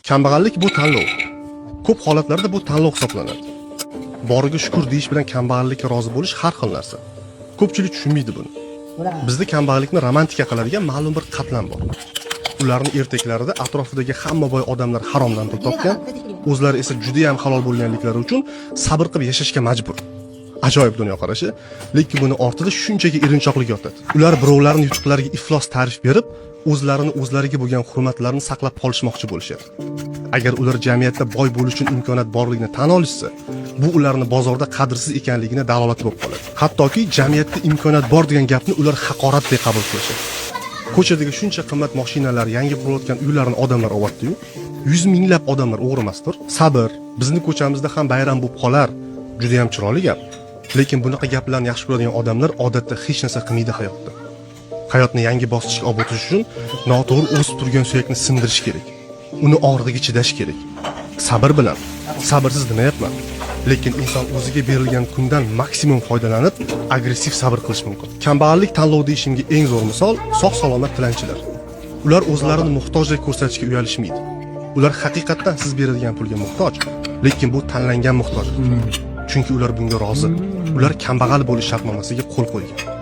Kambag'allik bu tanlov. Ko'p holatlarda bu tanlov hisoblanadi. Boriga shukur deyish bilan kambag'allikka rozi bo'lish har xil narsa. Ko'pchilik tushunmaydi buni. Bizda kambag'allikni romantika qiladigan ma'lum bir qatlam bor. Ularni ertaklarida atrofidagi hamma boy odamlar haromdan pul topgan, o'zlari esa juda ham halol bo'lganliklari uchun sabr qilib yashashga majbur. Ajoyib dunyoqarashi, lekin buni ortida shunchaki erinchoqlik yotadi. Ular birovlarning yutuqlariga iflos ta'rif berib, o'zlarini, o'zlariga bo'lgan hurmatlarini saqlab qolishmoqchi bo'lishadi. Agar ular jamiyatda boy bo'lish uchun imkoniyat borligini tan olishsa, bu ularni bozorda qadrsiz ekanligini dalolati bo'lib qoladi. Hattoki jamiyatda imkoniyat bor degan gapni ular haqoratdek qabul qilishadi. Ko'chadagi shuncha qimmat mashinalar, yangi qurilayotgan uylarni odamlar olyapti-yu, yuz minglab odamlar o'g'rimasdir. Sabr, bizni ko'chamizda ham bayram bo'lib qolar. Juda ham chiroyli gap. Lekin bunaqa gaplarni yaxshi ko'radigan odamlar odatda hech narsa qilmaydi hayotda. Hayotni yangi bosqichga olib o'tish uchun noto'g'ri o'sib turgan suyakni sindirish kerak. Uni og'rig'iga chidash kerak. Sabr bilan. Sabrsiz demayapman. Lekin inson o'ziga berilgan kundan maksimum foydalanib, agressiv sabr qilish mumkin. Kambag'allik tanlov deyishimga eng zo'r misol sog' salomat tilanchilar. Ular o'zlarini muhtojdek ko'rsatishga uyalishmaydi. Ular haqiqatdan siz beradigan pulga muhtoj, lekin bu tanlangan muhtojlik. Chunki ular bunga rozi. Ular kambag'al bo'lish shartnomasiga qo'l qo'ygan.